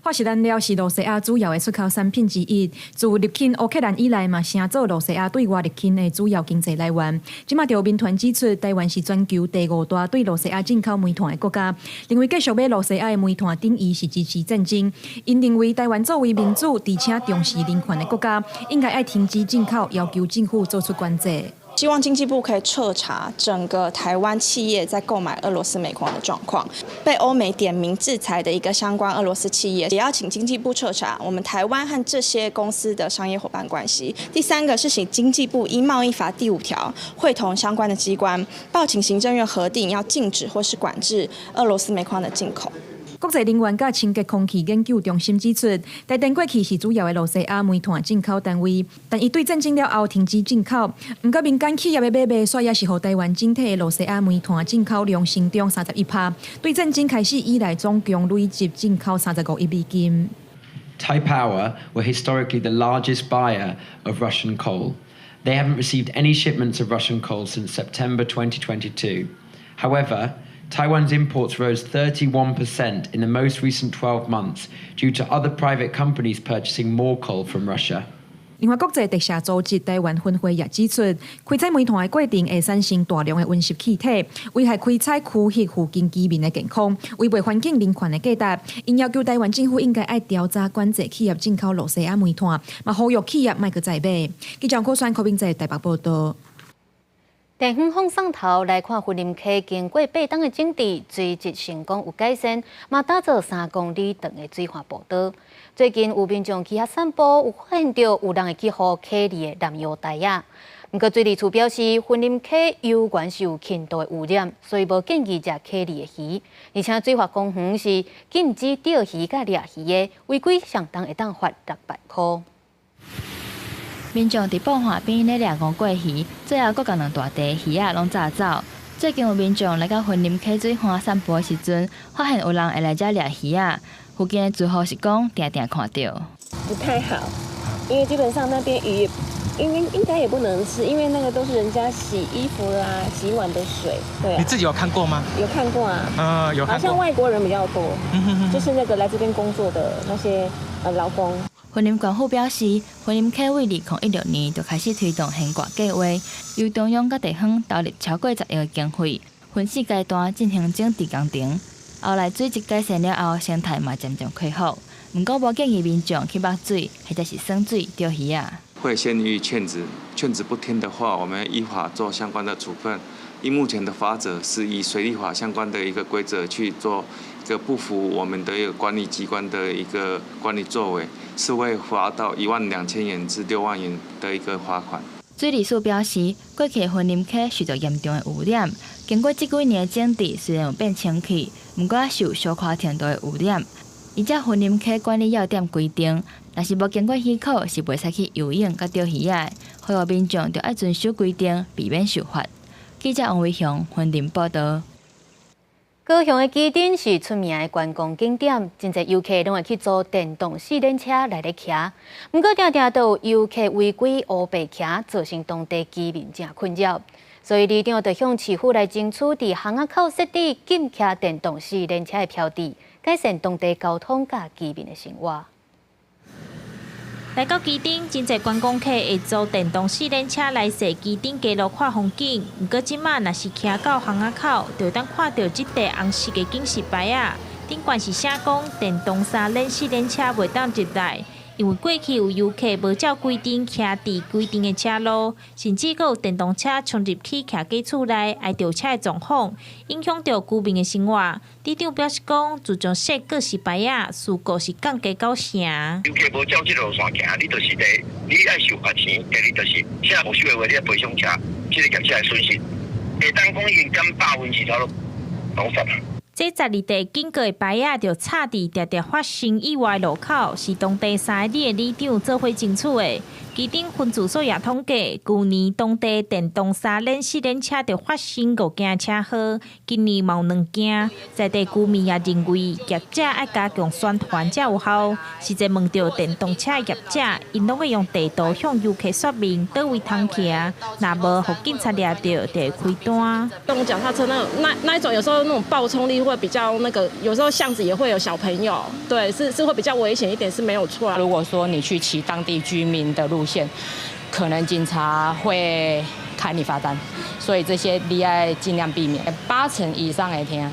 化石燃料是羅西亞主要的出口產品之一。自入侵烏克蘭以來，嘛成做羅西亞對外入侵的主要經濟來源。這馬就有民團指出，台灣是全球第五大對羅西亞進口煤炭的國家，認為繼續買羅西亞的煤炭等於是支持戰爭。𪜶認為台灣作為民主而且重視人權的國家，應該愛停止進口，要求政府做出管制。希望經濟部可以徹查整個台灣企業在購買俄羅斯煤礦的狀況，被歐美點名制裁的一個相關俄羅斯企業，也要請經濟部徹查我們台灣和這些公司的商業夥伴關係。第三個是請經濟部依貿易法第五條，會同相關的機關報請行政院核定，要禁止或是管制俄羅斯煤礦的進口。國際能源佮清潔空氣研究中心指出，台電過去是主要的羅西亞煤炭進口單位，但伊對戰爭了後停止進口。毋過民間企業的買賣，煞也是予台灣整體的羅西亞煤炭進口量成長31%。對戰爭開始以來，總共累積進口35億美金。 Taipower were historically the largest buyer of Russian coal. They haven't received any shipments of Russian coal since September 2022. However, Taiwan's imports rose 31% in the most recent 12 months due to other private companies purchasing more coal from Russia. 另外，國際特赦組織台灣分會也指出，開採煤炭的過程會產生大量的溫室氣體，危害開採區域附近居民的健康，違背環境人權的價值。𪜶要求台灣政府應該愛調查管制企業進口羅西亞煤炭，嘛呼籲企業莫閣再買。記者柯選柯明在台北報道。電風放送頭來看，雲林溪經過八冬的整治，水質成功有改善，嘛打造3公里長的水岸步道。最近有民眾去遐散步，有發現著有人會去予溪裡的藍藥袋仔。毋過水利處表示，雲林溪猶原是有輕度的污染，所以無建議食溪裡的魚。而且水岸公園是禁止釣魚佮掠魚的，違規上重會當罰6萬箍。民眾佇蚌岸邊咧掠吳桂魚，最後閣共兩大袋魚仔攏炸走。最近有民眾來到雲林溪水岸散步的時陣，發現有人會來遮掠魚仔。附近的住戶是講，定定看著。不太好，因為基本上那邊魚應該也不能吃，因為那個都是人家洗衣服啦、洗碗的水。對啊。你自己有看過嗎？有看過啊。嗯，有看過。好像外國人比較多，就是那個來這邊工作的那些勞工。雲林縣府表示，雲林溪為2016年就開始推動懸掛計劃，由中央佮地方投入超過10億的經費，分四階段進行整治工程。後來水質改善了後，生態嘛漸漸恢復。毋過無建議民眾去捌水，或者是耍水釣魚仔。會先予以勸止，勸止不聽的話，我們依法做相關的處分。依目前的法則，是以水利法相關的一個規則去做一個不符我們的一個管理機關的一個管理作為，是會罰到1萬2千元至6萬元的一個罰款。水利署表示，過去雲林溪受著嚴重的污染，經過這幾年的整治，雖然有變清氣，毋過猶受小可程度的污染。而且雲林溪管理要點規定，若是無經過許可，是袂使去游泳佮釣魚仔的，呼籲民眾著愛遵守規定，避免受罰。記者王維雄雲林報導。高雄的旗津是出名的觀光景點，真濟遊客攏會去租電動四輪車來咧騎。毋過，定定都有遊客違規烏白騎，造成當地居民誠困擾。所以，里長就向市府來爭取，佇巷仔口設置禁騎電動四輪車的標誌，改善當地交通佮居民的生活。來到旗津，真濟觀光客會租電動四輪車來踅旗津街路看風景。毋過這馬若是騎到巷仔口，就會當看著這塊紅色的警示牌仔，頂懸是寫講電動三輪四輪車袂當入來，因為過去有遊客無照規定騎佇規定的車路，甚至閣有電動車衝入去徛家厝內，挨著車的狀況，影響著居民的生活。里長表示講，自從設告示牌仔，事故是降低九成。遊客無照這個路線行，你就是第一，你愛受罰錢；第二就是，車無收的話，你愛賠償車，這個業者的損失，會當講已經減差不多90%。這12塊警告的牌仔就插佇常常發生意外路口，是當地三个里的里長做伙爭取的。旗津分駐所也統計，舊年當地電動三輪、四輪車就發生五件車禍，今年嘛有兩件。在地居民也認為，業者愛加強宣傳才有效。實際問著電動車業者，𪜶攏會用地圖向遊客說明佗位通騎，若無予警察掠著，就會開單。動腳踏車那一種，有時候那種爆衝力會比較那個，有時候巷子也會有小朋友，對，是會比較危險一點，是沒有錯。如果說你去騎當地居民的路線，可能警察會開你罰單，所以這些你愛盡量避免。8成以上會聽，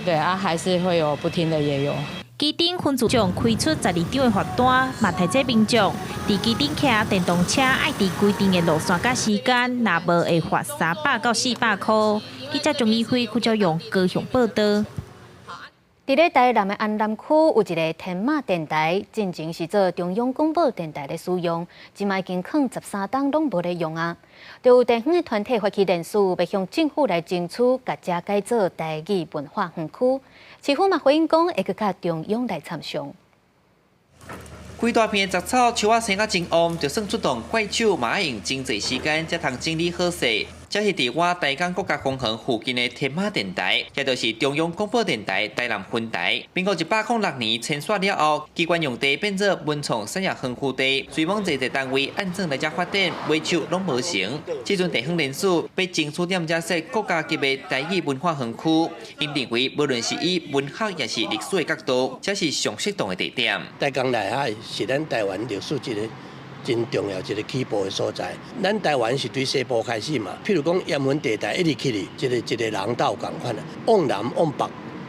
對啊，還是會有不聽的也有。旗津分駐長開出12張的罰單，嘛提醒民眾，佇旗津騎電動車愛佇規定的路線佮時間，若無會罰300到400箍。記者鍾義輝、郭昭勇高雄報導。佇咧台南的安南區有一个天馬電台，進前是做中央廣播電台咧使用，這馬已經囥13冬攏無咧用啊。就有地方的團體發起聯署，欲向政府來爭取，共遮改做台語文化園區。市府嘛回應講，會閣佮中央來參詳。規大片的雜草樹仔生甲真旺，就算出動怪手，嘛愛用真濟時間才通整理好勢。這是佇倚台江國家公園附近的天馬電台，也就是中央廣播電台台南分台。民國106年遷徙了後，機關用地變做文創產業園區地，隨罔濟濟單位按怎來遮發展，尾手攏無成。這陣地方聯署欲爭取踮遮設國家級的台語文化園區，𪜶認為無論是以文學抑是歷史的角度，這是上適當的地點。台江內海是咱台灣歷史一個真重要一個起步的所在。咱台灣是對西部開始嘛，譬如講鹽埕地帶一直起去，這个一个廊道仝款啊，往南往北，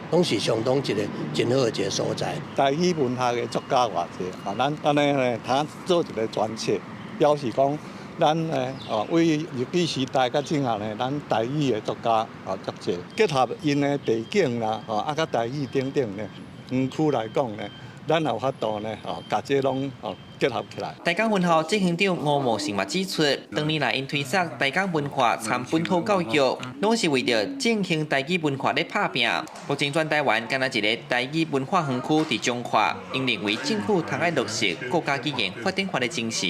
攏是相當一個真好的一個所在。台語文學的作家偌濟啊，咱按呢呢，通做一个專冊，表示講咱呢哦，為日據時代到這下呢，咱台語的作家啊足濟，結合𪜶的地景啦，哦啊，佮台語等等呢，園區來講呢，咱也有法度呢，哦，共這攏哦結合起來。台江分校執行長吳茂成嘛指出，當年來𪜶推捒台江文化參本土教育，攏是為著振興台語文化咧拍拚。目前全台灣干焦一个台語文化園區佇彰化，𪜶認為政府通愛落實國家語言發展法的精神，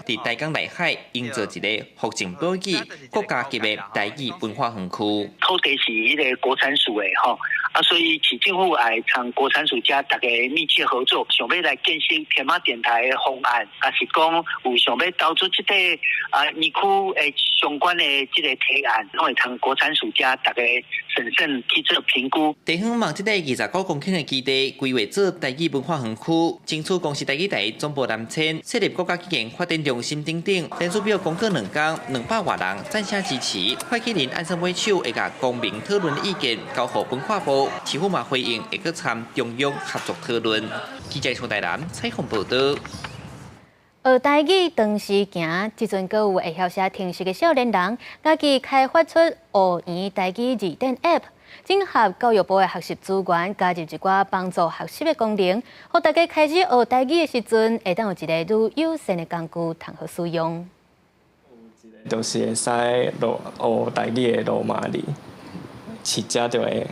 佇台江內海營造一个福建寶語國家級的台語文化園區。土地是彼个國產署的吼，啊，所以市政府愛參國產署遮逐家密切合作，想欲來建設天馬電台的方案，抑是講有想欲投資這個啊園區的相關的這個提案，攏會通國產署遮逐家審慎去做評估。地方望這個29公頃的基地規劃做台語文化園區，爭取公視台語台總部南遷，設立國家語言發展中心等等。聯署表公告兩工，200外人贊聲支持。發起人按算尾手會共公民討論意見交予文化部，市府嘛回應會閣參中央合作討論。記者從台南採訪報導。學台語當時行，這陣閣有會曉寫程式的少年人，家己開發出學圓台語字典 App，整合教育部的學習資源，加入一寡幫助學習的功能，予大家開始學台語的時陣，會當有一个愈友善的工具通好使用。就是會使落學台語的羅馬字，試者就會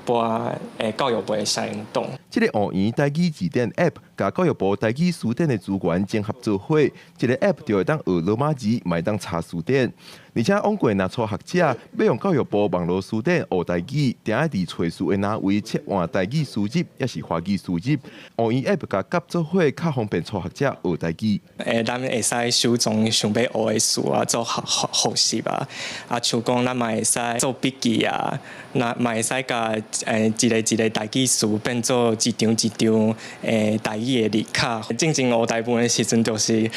撥教育部的相應檔。這个學院台語字典 App，佮教育部台語辭典的資源整合做伙，這个 App 就會當學羅馬字，嘛會當查詞典。而且往過若初學者欲用教育部網路辭典學台語，定愛佇揣字的欄位切換台語輸入，抑是華語輸入。學院 App 共夾做伙，較方便初學者學台語。咱會使收藏想欲學的詞啊，做學學學習啊。啊，像講咱嘛會使做筆記啊，那嘛會使共一个一个台語詞變做一張一張台語的字卡。進前學台文的時陣，就是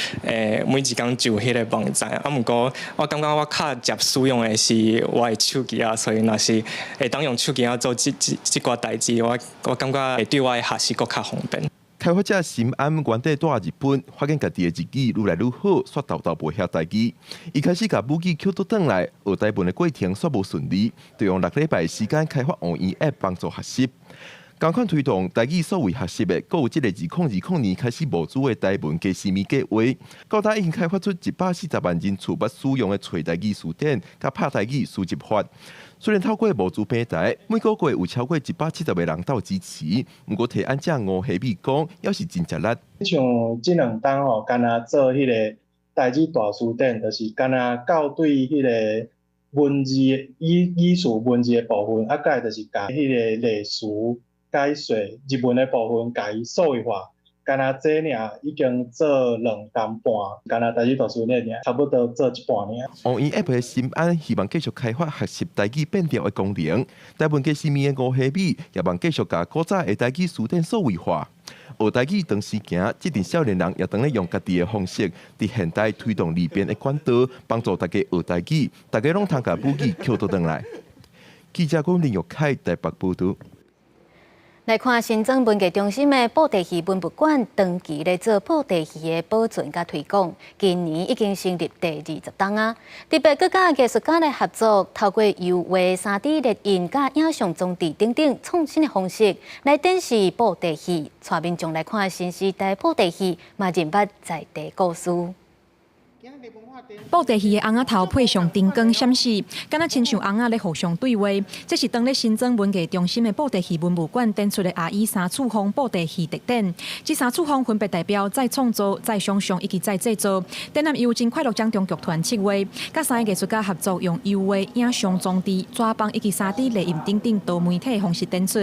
每一工上彼个網站。啊，毋過我感覺我較捷使用的是我的手機啊，所以若是會當用手機仔做這這這寡代誌，我我感覺會對我的學習閣較方便。開發者心安原底蹛日本，發現家己的日語愈來愈好，煞沓沓袂曉台語。伊開始共母語抾倒轉來學台文的過程煞無順利，就用6禮拜的時間開發學院 App 幫助學習。仝款推動台語數位學習的，閣有這个2020年開始募資的台文加絲物計畫，到今已經開發出140萬人次捌使用的揣台語辭典，佮拍台語輸入法。雖然透過募資平台，每個月有超過170個人鬥支持，毋過提案者吳希美講，猶是真吃力。像這兩冬吼，敢若做彼个台語大辭典，就是敢若校對彼个文字語語詞文字的部分，啊，閣來就是共彼个例詞解說日文的部分，共伊數位化。敢若這爾已經做2冬半，敢若台語大辭典爾，差不多做一半爾。學院 App 的心安希望繼續開發學習台語變調的功能，台文加絲物的吳希美也望繼續共古早的台語辭典數位化。學台語當時行，這陣少年人也當咧用家己的方式，佇現代推動利便的管道，幫助大家學台語，大家攏通共母語抾倒轉來。記者郭林玉凱台北報導。來看新莊文藝中心的布袋戲文物館，長期咧做布袋戲的保存佮推廣，今年已經成立第20冬啊。特別閣佮藝術家來合作，透過油畫、3D 列印、佮影像裝置等等創新的方式來展示布袋戲，帶民眾來看新時代布袋戲，嘛認捌在地故事。布袋戲的尪仔頭配上燈光閃爍，敢若親像尪仔咧互相對話。這是當咧新莊文藝中心的布袋戲文物館展出的阿姨三處方布袋戲特展。這三處方分別代表再創造、再想像以及再製造。展覽由真快樂掌中劇團策劃，佮三个藝術家合作，用油畫、影像裝置、紙枋以及3D 列印等等多媒體方式展出。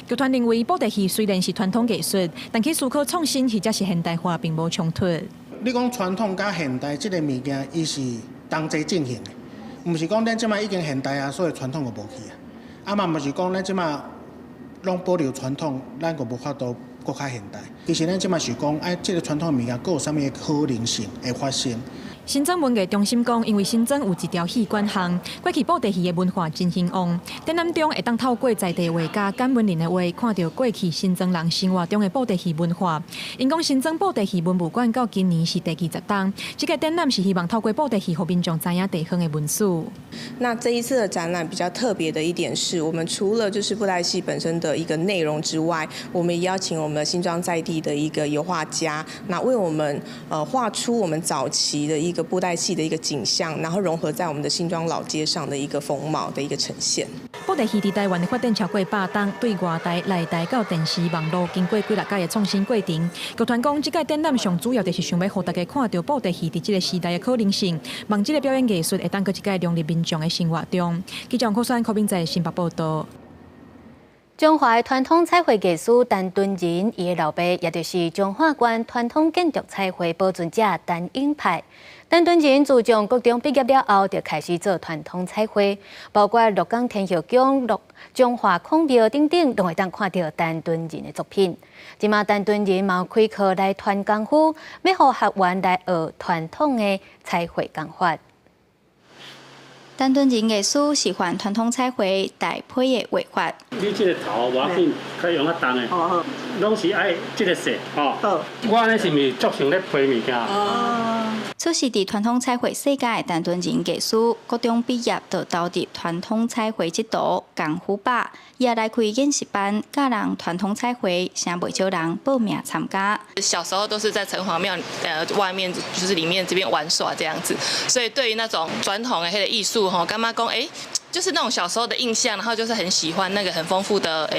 劇團認為布袋戲雖然是傳統藝術，但去思考創新或者是現代化並無衝突。你講傳統佮現代這个物件，伊是同齊進行的，毋是講咱這擺已經現代啊，所以傳統就無去啊。啊嘛毋是講咱這擺攏保留傳統，咱就無法度閣較現代。其實咱這擺是講，哎，這个傳統物件閣有啥物可能性會發生？新莊文藝中心講，因為新莊有一條戲館巷，過去布袋戲的文化真興旺。展覽中會當透過在地畫家簡文林的畫，看著過去新莊人生活中的布袋戲文化。𪜶講新莊布袋戲文物館到今年是第20冬，這个展覽是希望透過布袋戲，予民眾知影地方的文史。那這一次的展覽比較特別的一點是，我們除了就是布袋戲本身的一個內容之外，我們也邀請我們新莊在地的一個油畫家，那為我們畫出我們早期的一個布袋戲的一個景象，然後融合在我們的新莊老街上的一個風貌的一個呈現。布袋戲佇台灣的發展超過100冬，對外台、內台到電視、網路，經過幾六屆的創新過程。劇團講，這屆展覽上主要就是想欲予大家看著布袋戲佇這个時代的可能性，望這个表演藝術會當閣一擺融入民眾的生活中。記者王可選、柯明在新北報導。彰化傳統彩繪藝師陳敦仁，伊的老爸也就是彰化縣傳統建築彩繪保存者陳永派。陳敦仁自從國中畢業了後，就開始做傳統彩繪，包括鹿港天后宮、彰化孔廟等等，攏會當看著陳敦仁的作品。這馬陳敦仁嘛有開課來傳功夫，欲予學員來學傳統的彩繪工法。陳敦仁藝師喜歡傳統彩繪大批的畫法。你這个頭無要緊，可以用較重的，攏是愛這个色吼。我按呢是毋是足像咧批物件？出世佇傳統彩繪世界，陳敦仁藝師，高中畢業就投入傳統彩繪這途，功夫吧，伊也來開研習班，教人傳統彩繪，誠袂少人報名參加。小時候都是在城隍廟外面，就是裡面這邊玩耍這樣子，所以對於那種傳統的彼个藝術吼，感覺講欸，就是那種小時候的印象，然後就是很喜歡那個很豐富的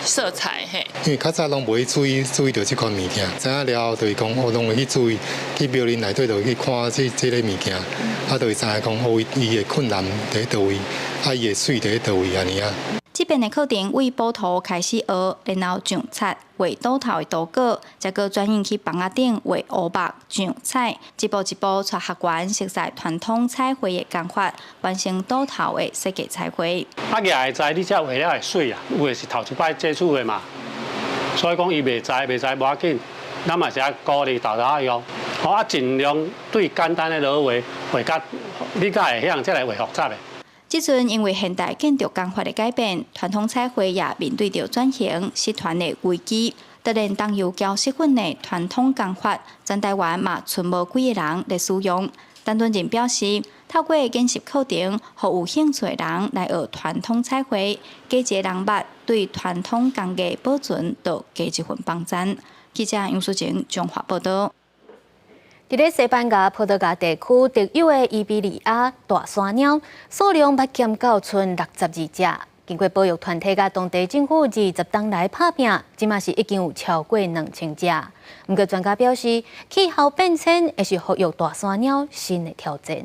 色彩嘿。因為較早攏無去注意注意著這款物件，知影了後就是講，我攏會去注意，去廟裡內底就會去看這這个物件，啊，就會知影講，哦，伊的困難佇佗位，啊，伊的媠佇佗位按呢啊。這邊的課程為補塗開始學，然後上漆、畫倒頭的圖稿，再閣轉移去房仔頂畫烏木、上彩，一步一步帶學員熟悉傳統彩繪的工法，完成倒頭的設計彩繪。啊，舉會知你這畫了會媠啊，有的是頭一擺接觸的嘛，所以講伊袂知，袂知無要緊，咱嘛是愛鼓勵沓沓用，好啊，盡量對簡單的落畫畫甲你才會曉，才來畫複雜的。這陣因為現代建築工法的改變，傳統彩繪也面對著轉型失傳的危機。當然，桐油膠色粉的傳統工法，全台灣嘛賰無幾个人咧使用。陳敦仁表示，透過研習課程，予有興趣的人來學傳統彩繪，加一个人捌對傳統工藝保存，就加一份幫贊。記者楊淑晴綜合報導。佇咧西班牙、葡萄牙地區特有的伊比利亞大山貓數量捌減到賰62隻。經過保育團體佮當地政府20冬來拍拚，這馬是已經有超過2000隻。毋過專家表示，氣候變遷會是復育大山貓新的挑戰。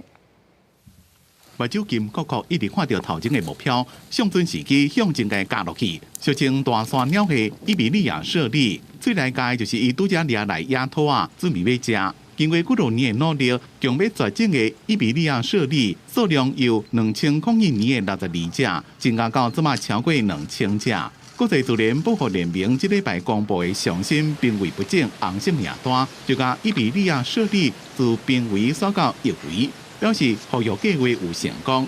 目睭金國國一直看著頭前的目標，上準時機向前共咬落去。俗稱大山貓的伊比利亞猞猁，最來共就是伊拄才掠來野兔仔，準備欲食。經過幾多年的努力，強欲絕種的伊比利亞猞猁數量由2001年的62隻，增加到這馬超過2000隻。國際自然保護聯盟這禮拜公布的上新瀕危物種紅色名單，就共伊比利亞猞猁自瀕危刷到易危，表示復育計劃有成功。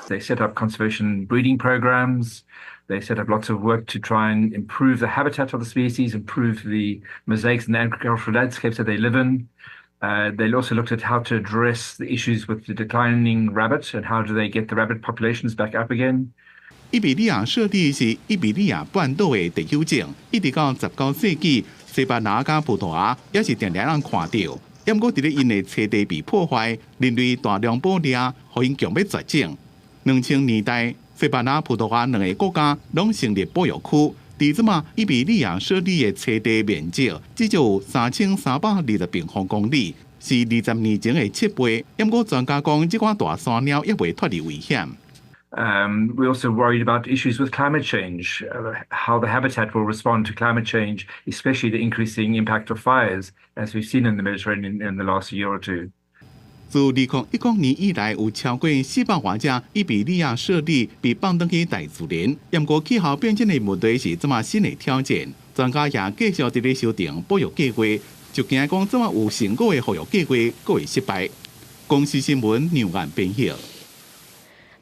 They set up conservation breeding programs. They set up lots of work to try and improve the habitat of the species, improve the mosaics and the agricultural landscapes that they live in. They also looked at how to address the issues with the declining rabbit and how do they get the rabbit populations back up again. 伊比利亞猞猁是伊比利亞半島的特有種，一直到19世紀，西班牙佮葡萄牙也是定定通看著。毋過佇咧𪜶的棲地被破壞，人類大量捕獵，予𪜶強欲絕種。2000年代，西班牙、葡萄牙兩个國家攏成立保育區。佇這馬伊比利亞猞猁的棲地面積至少有3320平方公里，是20年前的7倍。毋過專家講，這款大山貓猶未脫離危險。 We're also worried about issues with climate change, how the habitat will respond to climate change, especially the increasing impact of fires, as we've seen in the Mediterranean in the last year or two. 自2010年以來，有超過400外隻伊比利亞猞猁被放轉去大自然。毋過氣候變遷的問題是這馬新的挑戰。專家也繼續佇咧修訂保育計劃，就驚講這馬有成果的復育計劃閣會失敗。公視新聞梁岸編譯。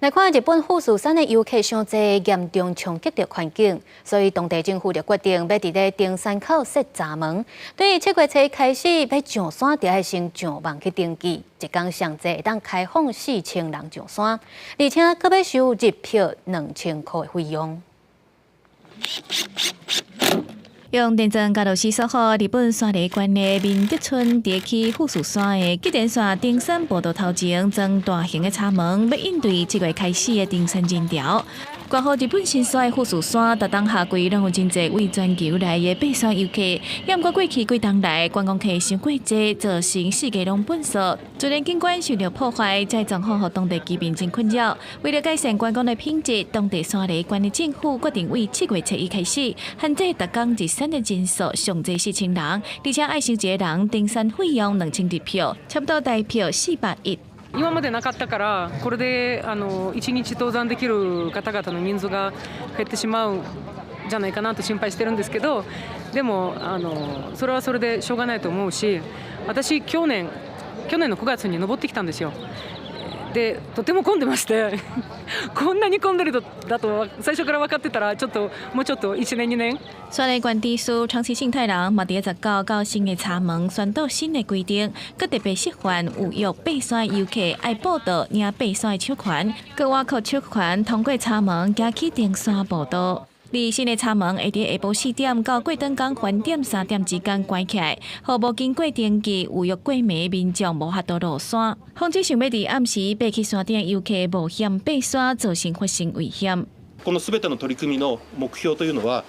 來看日本富士山的遊客傷濟，嚴重衝擊著環境，所以當地政府就決定欲佇咧登山口設閘門。對7月初開始，欲上山就愛先上網去登記，一工上濟會當開放4000人上山，而且閣欲收入票2000箍的費用。用電鑽共螺絲鎖好，日本山梨縣的明德村佇去富士山的吉田線登山步道頭前裝大型的閘門，欲應對7月開始的登山人潮。掛號日本神山的富士山，逐冬夏季攏有真濟對全球來的爬山遊客。毋過過去幾冬來，觀光客傷過濟，造成四界攏糞埽，自然景觀受著破壞，這狀況予當地居民真困擾。為了改善觀光的品質，當地山梨縣的政府決定對7月初一開始，限制逐工入山的人數上濟4000人，而且愛收一个人登山費用2000日票，差不多台票410。今までなかったから、これで一日登山できる方々の人数が減ってしまうんじゃないかなと心配してるんですけど、でもそれはそれでしょうがないと思うし、私去年の9月に登ってきたんですよ。でとても混んでまして、こんなに混んでるだと最初から分かってたら、ちょっともうちょっと1年2年。雪梨縣知事倉持幸太郎嘛，佇19到新的柴門宣導新的規定，閣特別示範有欲爬山遊客愛報到領爬山的手環，閣倚靠手環通過柴門行去登山步道。而新的柴門會佇下晡4點到過轉工翻點3點之間關起來，予無經過登記有欲過暝民眾無法度落山。防止想欲佇暗時爬去山頂遊客冒險爬山，造成發生危險。このすべての取り組みの目標というのは、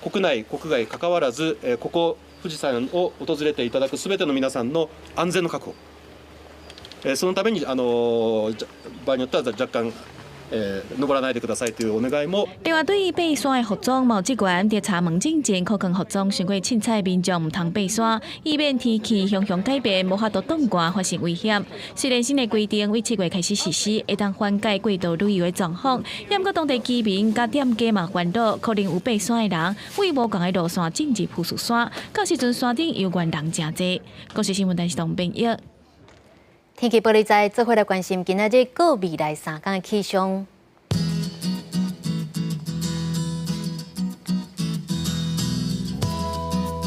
國內國外関わらず、ここ富士山を訪れていただくすべての皆さんの安全の確保。そのために場合によっては若干。登らないでくださいというお願いも。另外，對於爬山的服裝，嘛有職員佇柴門進前擴寬服裝，傷過凊彩民眾毋通爬山，以免天氣常常改變，無法度擋寒發生危險。雖然新的規定為7月開始實施，會當緩解過度旅遊的狀況，毋過當地居民佮店家嘛煩惱，可能有爬山的人為無仝的路線進入富士山，到時陣山頂猶原人誠濟。公視新聞電視台編譯。天氣報你知，做伙來關心今仔日閣未來3工的氣象。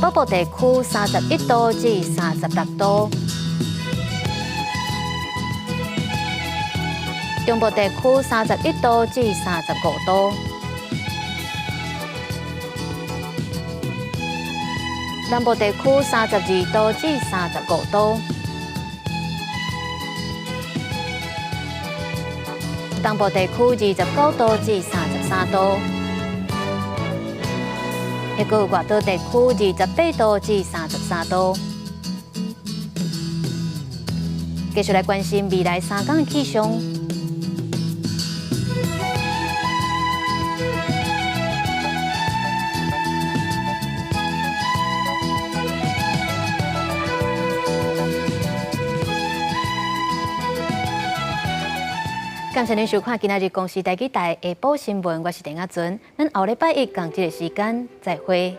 北部地區31度至36度，中部地區31度至35度，南部地區32度至35度。東部地區29度至33度，抑閣有外島地區28度至33度。繼續來關心未來3工的氣象。感謝您收看今仔日公視台語台下晡新聞，我是鄭亞純，咱後禮拜一仝這个時間再會。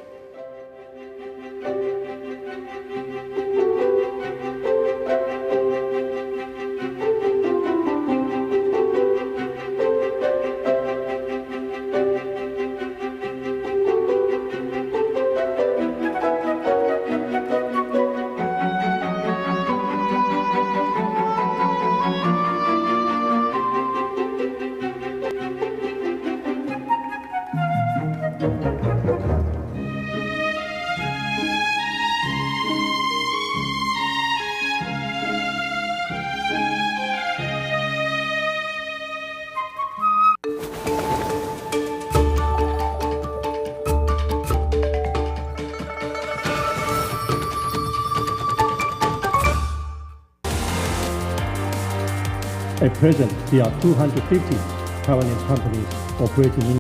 At present, there are 250 Taiwanese companies operating in